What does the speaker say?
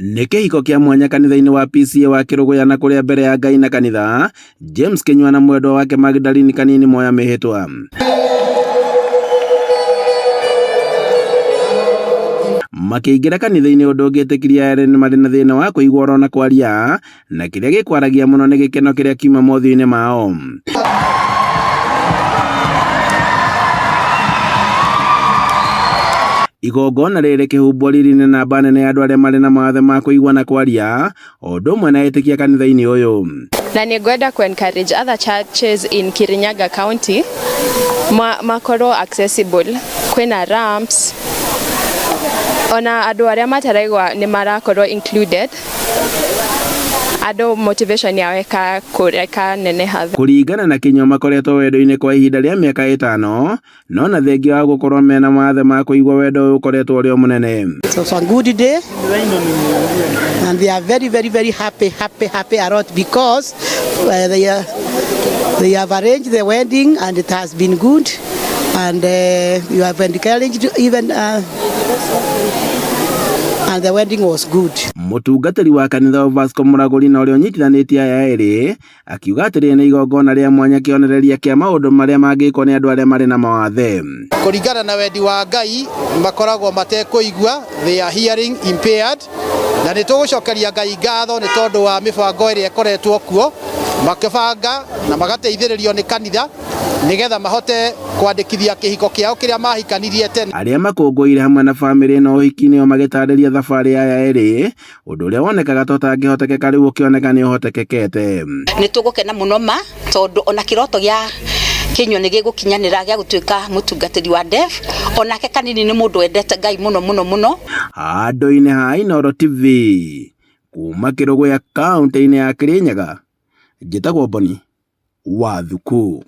Nĩ kĩhiko kĩa mwanya kanitha-inĩ wa PCEA wa Kĩrũgũya na kũrĩa mbere ya Ngai na kanitha, James Kĩnyua na mwendwa wake Magdalene Kanini moya mĩhĩtwa. Makĩingĩra kanitha-inĩ ũndũ ũngĩtĩkirie erĩ nĩ marĩ na thĩna wa kũigua oro na kwaria, na kĩrĩa gĩkwaragia mũno nĩ gĩkeno kĩrĩa kiuma mothiũ-inĩ mao. Igongona rĩrĩ rĩkĩhumbwo riri nĩ namba nene ya andũ arĩa marĩ na mawathe ma kũigua na kwaria, o ũndũ ũmwe na etĩkia kanitha-inĩ ũyũ. Na nĩ ngwenda ku encourage other churches in Kirinyaga County ma, makorwo accessible kwĩna ramps ona andũ arĩa mataraigua nĩ marakorwo included andũ motivation yao ĩkakũra ĩkaneneha. Kũringana na Kĩnyua makoretwo wendo-inĩ kwa ihinda rĩa mĩaka ĩtano, no na thengia wa gũkorwo mena mawathe ma kũigua wendo ũyũ ũkoretwo ũrĩ o mũnene. It was a good day and they are very very very happy happy happy a lot because they have arranged the wedding and it has been good and you have encouraged even and the wedding was good. Mũtungatĩri wa kanitha wa Vasco Mũragũri na ũrĩa ũnyitithanĩtie aya erĩ akiuga atĩ rĩrĩ nĩ igongona rĩa mwanya kĩonereria kĩa maũndũ marĩa mangĩkwo nĩ andũ arĩa marĩ na mawathe. Kũringana na wendi wa Ngai makoragwo matekũigua, they are hearing impaired, na nĩ tũgũcokeria Ngai ngatho nĩ tondũ wa mĩbango ĩrĩa ĩkoretwo kuo makĩbanga na magateithĩrĩrio nĩ kanitha nĩgetha mahote kwandĩkithia kĩhiko kĩao kĩrĩa mahikanirie tene. Arĩa makũngũĩire hamwe na bamĩrĩ ĩno ũhiki nĩo magĩtarĩria thabarĩ ya aya erĩ, ũndũ ũrĩa wonekaga ta ũtangĩhotekeka rĩu ũkĩoneka nĩ ũhotekekete. Nĩ tũgũkena mũno ma tondũ ona kĩroto gĩa Kĩnyua nĩ gĩgũkinyanĩra gĩa gũtuĩka mũtungatĩri wa deaf, onake Kanini nĩ mũndũ wendete Ngai mũno mũno mũno. Handũ-inĩ ha Inooro TV, kuma Kĩrũgũya kaũntĩ-inĩ ya Kĩrĩnyaga, njĩtagwo Boni wa Thuku.